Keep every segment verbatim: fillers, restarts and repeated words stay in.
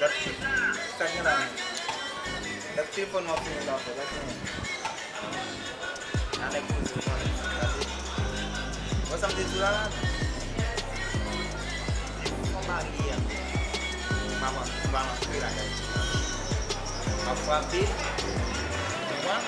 Dat ki, sa gen la menm? Dat telefòn w ap fini la fè, dat gen. A nèg poze w konnen, gade. Bon, sa m te di w la, la, se yon bagay li ye. M ap, m ap antre lakay. M ap frape. Konprann?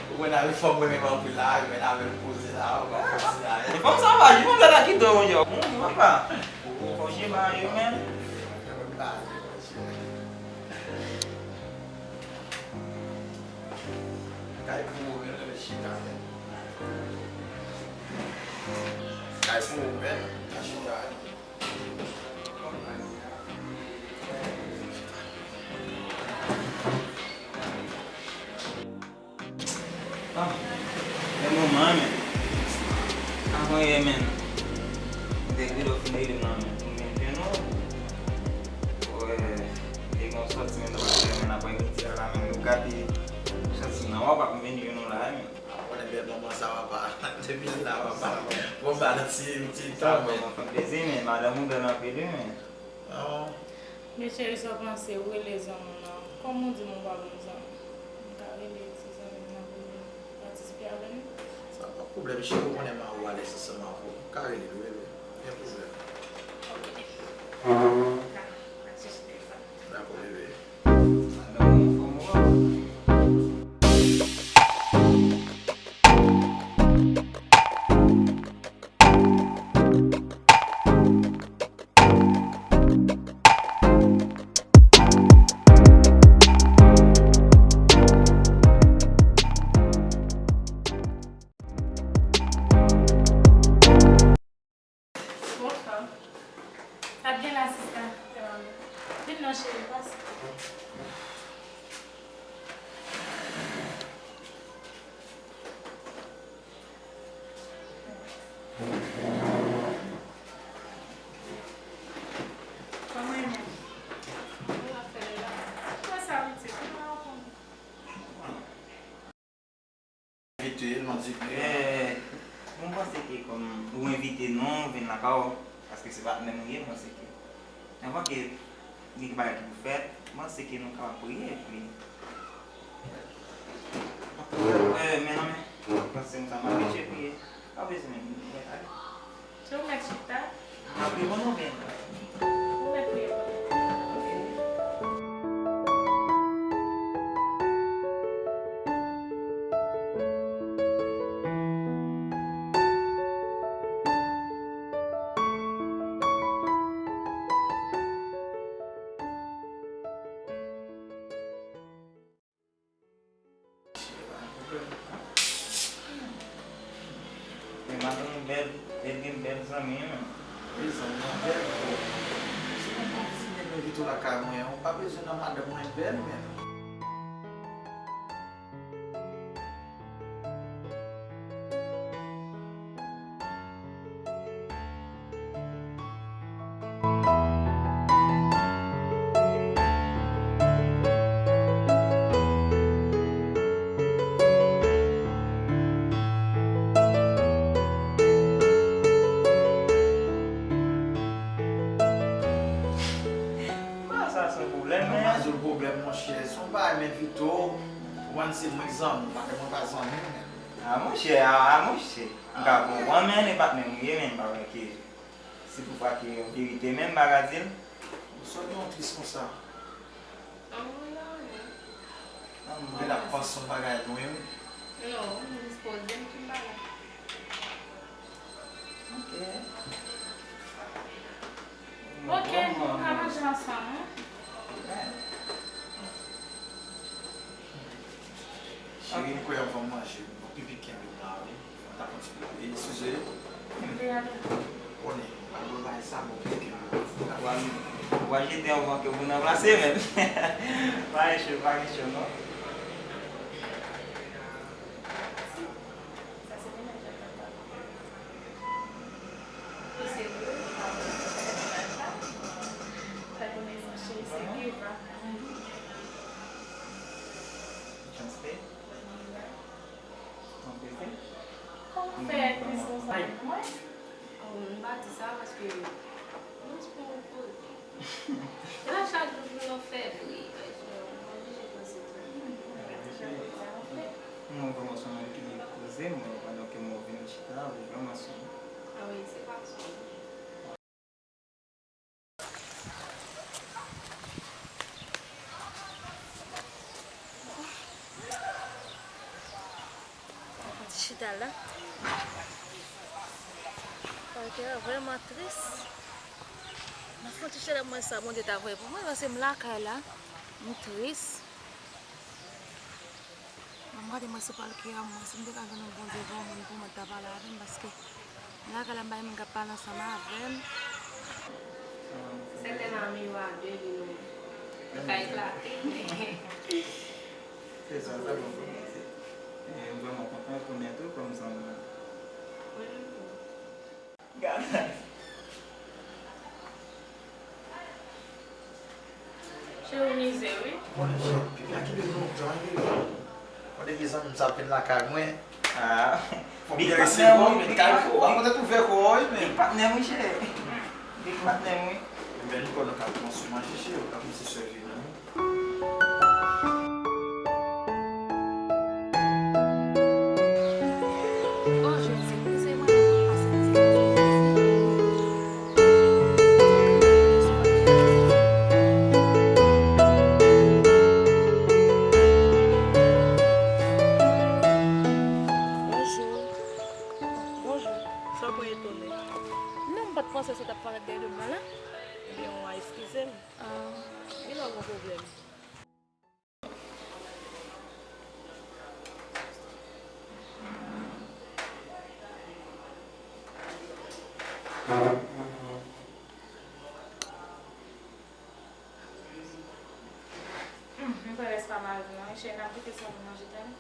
Ou wè n ap fè fòm mwen menm anpil la, men n ap poze la, ou pa poze la. E fòm sa va, jis fòm sa ta kite w, yo. Bon, papa. Fò je ba yo, men. Kay pou ou, men, lè chita, men. Kay pou ou, men, la chita. Ah, men moman, men. Avan yè, men. M te gen lè w fin rele m nan, men. M vin jwenn ou. Wè, e gen yon sòti, men, nan pase, men, aprè midi a la, men, nou gade sòti nan w ap vin jwenn ou la, men. Konnen bèl manman sa w ap depi la w ap bon ba nan ti ti tan, men. Bon, fè plezi, men. Madanm ou bèl anpil, wi, men. Mesye, sa w panse, ou rele zanmi w nan. Kòm ou di m ou pa bon zanmi, m ka rele ti zanmi m nan pou l patisipe avè n? Sa pa pwoblèm, cheri, ou konnen m a ou alèz ansanm avè w. M ka rele l, wi, bebe. Pa gen pwoblèm. Ok. Dakò, bebe. Bonswa. Sa ap gen la, sista? Vin non, cheri, pase. Kòman e menm? Kòman w ap fè la? Kòman sa, pitit? Kòman w konn? Envite l, non, di byen. Eh, bon, m panse ke kòm ou envite nou, vin lakay w, paske se patnè m ou ye, m panse ke, anvan ke gen bagay ki pou fèt, m panse ke nou kapab priye, epi, eh, men non, men, m panse m sa m abitye priye. Pa bezwen, men, ale. Se ou mèt chita. M ap reponn ou byen. Ou mèt priye pou mwen. Men madanm ou bèl, bèl gen bèl zanmi, wi, men. Wi, zanmi an bèl, bro. Si mwen kontinye envite w lakay mwen, ou pa bezwen nan madanm mwen bèl, men. Vito, ou konprann se mwen k zanmi w, paske mwen pa zanmi w menm. A monchè, a, a monchè. M ka konprann, men e pa t menm ou ye, men m pa wè ke si toutfwa ke yon verite menm, m pa ka di l. Ou sot yon tris konsa. An mwen la, wi. An mwen la panse yon bagay lwen, wi. Non, m dispoze m tou bagay. Ok. Ok, nou ka manje ansanm, wi. Cheri, m kwè anvan m manje, m pipi kenbe m la, wi. Mwen ta kontinye. Eskize. Konnen, al bwè bagay sa, bon, pipi kenbe m. W a, w a jete anvan ke w vin ranplase menm. Pa gen cho, pa gen cho, non. Kòman fè tris konsa? Mwen? Oh, m pa di sa paske mwen se pou mwen poze. E pa chak jou pou nou fè bri, mwen oblije panse tou. Mwen vrèman se yon moun ki koze, mwen, pandan ke mwen vin chita, ou vrèman se yon... Ah wi, se pa sou. Ti chita la. Paske vrèman tris. Nan fon ti chalè mwen sa Bondye ta voye pou mwen, paske m lakay la, m tris. Mwen gade mwen se pa l ki a mwen, si m te ka jwenn yon Bondye, yon moun pou mwen ta pale avè m, paske m lakay la m pa gen moun k ap pale ansanm avè m. Sètènman, amiwa de li nou ka eklate. Se sa, sa bon pou mwen, se. E, m vrèman kontan konnen tou kòm zanmi. Mwen menm tou. Gad. Cheri, w mize, wi. Mwen, pipi a kenbe m lontan, wi. Mwen te gen zanmi m sa ap vin lakay mwen. Ah. Fò m byen resevwa w, men kay fò. Ou konn tèt ouvè kò w, wi, men. Big patnè m, wi, cheri. Big patnè m, wi. Men nou kwè nou ka pran sou manje, cheri, ou ka pran sou sèvi nou. Bonjou. Bonjou. Sa w pran etone? Non, m pa t panse sa w t ap parèt dèyè do m nan la. Ebyen, w a eskize m. Ah. Gen lè w gen pwoblèm. Hum, m kwè rès pa mal non, cheri, n ap goute sa pou manje talè.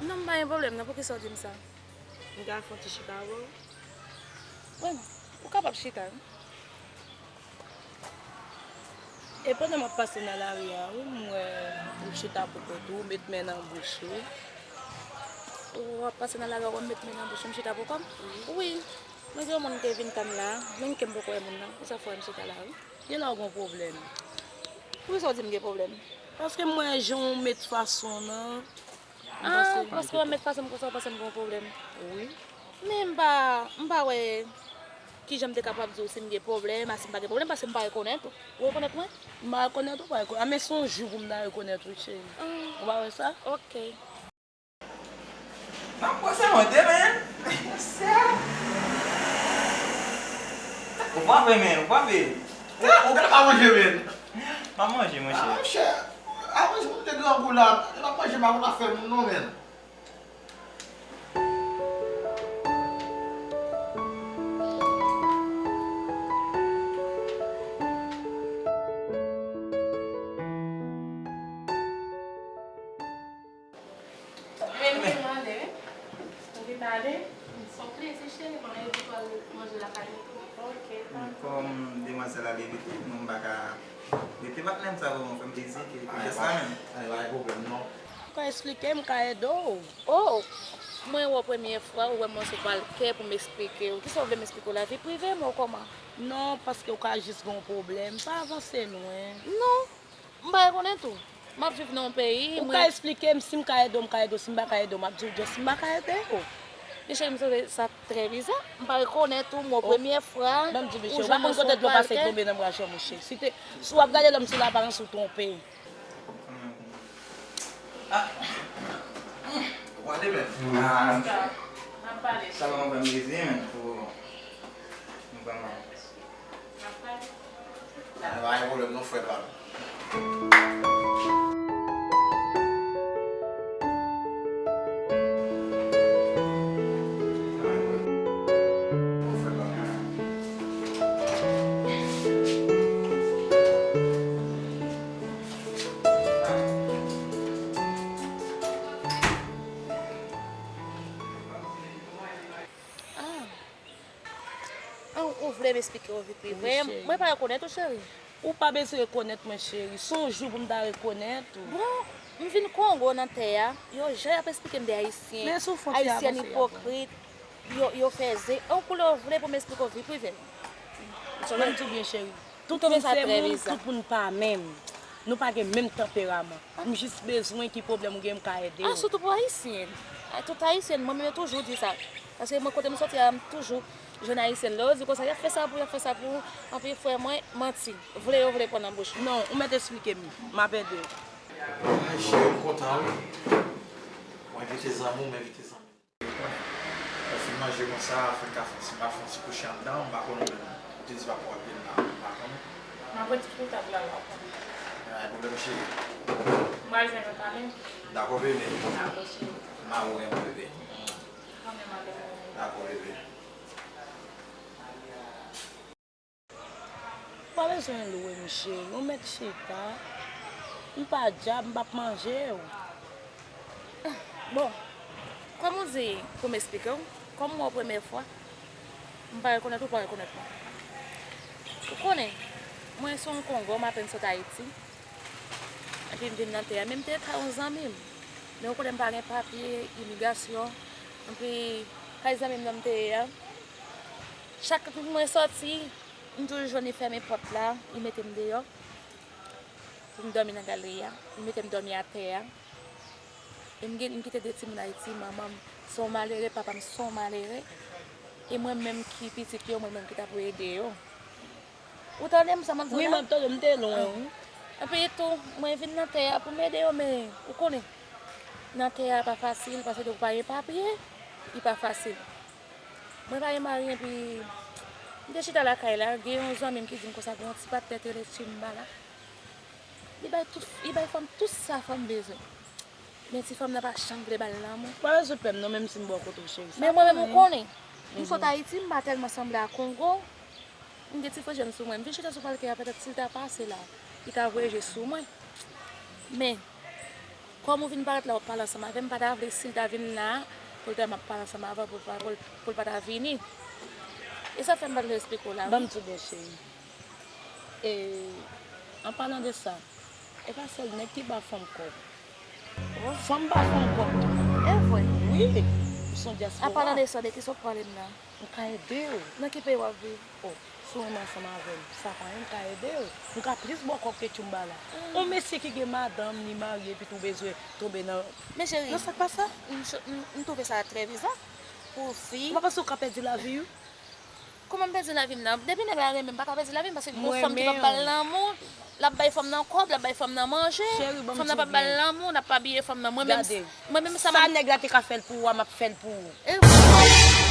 Non, m pa gen pwoblèm non, poukisa w di m sa? M ka fè yon ti chita avè w? Bon, ou kapab chita, wi. E pandan m ap pase nan lari a, wi, m wè ou chita pou kont ou, ou met men nan bouch ou. Ou ap pase nan lari a, w ap met men nan bouch ou, m chita pou kò m? Wi. Wi. Mwen gen yon moun ki te vin tann la, menm ke m poko wè moun nan, poukisa fè w wè m chita la, wi. Gen lè w gen pwoblèm. Poukisa w di m gen pwoblèm? Paske m wè jan w met fason w nan. Ah, paske w ap met fason m konsa, w panse m gen yon pwoblèm? Wi. Men m pa, m pa wè kijan m te kapab di w si m gen pwoblèm, a si m pa gen pwoblèm, paske m pa rekonèt ou. Ou rekonèt mwen? M pa rekonèt ou, pa rekonèt. A, men se yon jou pou m ta rekonèt ou, cheri. Ah. Ou pa wè sa? Ok. N ap pase monte, men. Sè. Ou frape, men, ou frape. Ou, ou genlè pa manje, men. M ap manje, monchè. Ah, monchè. A manje pou m te grangou la. Lè m ap manje, m pa konn afè moun, non, men. Ale, se yon plezi, cheri, mwen ede pou al manje lakay nou tou. Ok, dakò. Kòm demwazèl la leve tou, mwen m pa ka rete patnè m sa vrèman fè m plezi ke ke jès la menm. Ale, pa gen pwoblèm non. Ou ka esplike m, m ka ede w. Oh, mwen wè w premye fwa, ou wè m se pral kè pou m esplike w. Kisa w vle m esplike w, lavi prive m ou kòman? Non, paske w ka jis gen yon pwoblèm. Pa avanse lwen. Non. M pa rekonèt ou. M ap viv nan yon peyi, ou ka esplike m, si m ka ede w, m ka ede w, si m pa ka ede w, m ap di w just m pa ka ede w. Michel, m twouve sa trè biza. M pa rekonèt ou, m wè w premye fwa. Ban m di w, Michel, ou pa konn kote dlo pase tonbe nan bra jòm ou, cheri. Si te, si w ap gade lòm sou laparans, ou twonpe. Ah. Ou pale menm. Ah. Sa va, mwen fè m plezi, menm, pou nou pran. Pa gen pwoblèm non, frè pa m. Ah. An, ou vle m esplike w vi prive m? Mwen pa rekonèt ou, cheri. Ou pa bezwen rekonèt mwen, cheri. Se yon jou pou m ta rekonèt ou. Bon, m vin Kongo nan tè a. Yo jan y ap esplike m de Ayisyen. Ayisyèn ipokrit. Yo, yo fè zen. An, koulè w vle pou m esplike w vi prive m? Ban m di w byen, cheri. Tout moun se moun, tout moun pa menm. Nou pa gen menm tanperaman. M jis bezwen ki pwoblèm ou gen, m ka ede w. Ah, sitou pou Ayisyen. Ah, tout Ayisyen, mwen menm yo toujou di sa. Paske mwen kote m soti a, m toujou jwenn Ayisyen. Lè yo di konsa, y ap fè sa pou, y ap fè sa pou, anpi frè mwen, manti. Vle yo vle pran nan bouch. Non, ou mèt esplike m, m ap ede w. Ay, cheri, m kontan, wi. Mwen envite zanmi w, m envite zanmi m. Ou fin manje konsa, fè n ka fè ti, m ap fè yon ti kouche anndan, m pa konnen ou menm. Ou te di papa w ap vin la, m pa konnen. M ap ret sou tab la, la, w ap konnen. Pa gen pwoblèm, cheri. M pral jwenn ou talè. Dakò, bebe. Dakò, cheri. M a ou renmen, bebe. Konnen m a renmen. Dakò, bebe. Pa bezwen lwe m, cheri. Ou mèt chita. M pa dyab, m p ap manje w. Bon, kòm ou di pou m esplike w, kòm m wè w premye fwa, m pa rekonèt ou, ou pa rekonèt mwen. Ou konnen, mwen se yon Kongo, m apèn sot Ayiti. Epi m vin nan tè a, men m te ka yon zanmi m. Men ou konnen m pa gen papye, imigrasyon. Epi, kay zanmi m nan m te ye a. Chak mwen sòti, m toujou jwenn li fèmen pòt la, li mete m deyò pou m dòmi nan galri a, li mete m dòmi atè a. E m gen, m kite de timoun Ayiti, manman m se yon malere, papa m se yon malere, e mwen menm ki pitit yo, mwen menm ki ta pou ede yo. Ou tande m sa m ap di w la? Wi, m ap tande w, m te lwen, wi. Epi tou, mwen vin nan tè a pou m ede yo, men ou konnen, nan tè a pa fasil, paske depi w pa gen papye, li pa fasil. Mwen pa gen mari, epi m te chita lakay la, gen yon zanmi m ki di m konsa, gen yon ti patnè te rele Chimba la. Li bay tout, li bay fanm tout sa fanm bezwen. Men ti fanm nan pa janm vle ba l lanmou. Pa rezoud pè m non, menm si m bò kote w, cheri. Men mwen menm, ou konnen, m sot Ayiti, m pa tèlman sanble a Kongo. M gen ti fo je m sou mwen. M vin chita sou palke a, petèt si l ta pase la, li ta voye je sou mwen. Men, kòm ou vin parèt la, w ap pale ansanm avè m, m pa ta vle si l ta vin la, pou l ta wè m ap pale ansanm avè w, pou l pa, pou l, pou l pa ta vini. E sa fè m pa t vle esplike w la, wi. Ban m di w byen, cheri. E, an palan de sa, e pa sèl nèg ki ba fanm kòb. Oh. Fanm ba fanm kòb tou. E vre? Wi, ou se yon dyaspora. An palan de sa, de kisa w pale m la? M ka ede w. Nan ki peyi w ap viv? Oh, si w renmen ansanm avè m, sa pa anyen, m ka ede w. M ka plis ba w kòb ke Chumba la. Mm. Yon mesye ki gen madanm, li marye, epi tou bezwen tonbe nan, nan sa k pa sa. Men cheri, m cho-, m, m twouve sa trè biza pou fi. Ou pa panse w ka pèdi lavi w? Kòman m pèdi lavi m nan? Depi nèg la renmen m, m pa ka pèdi lavi m, paske gon fanm ki p ap ba l lanmou, l ap bay fanm nan kòb, l ap bay fanm nan manje, fanm nan p ap ba l lanmou, l ap abiye fanm nan. Mwen menm, mwen menm sa m ap. Sa nèg la te ka fè l pou ou a, m ap fè l pou ou. E wi.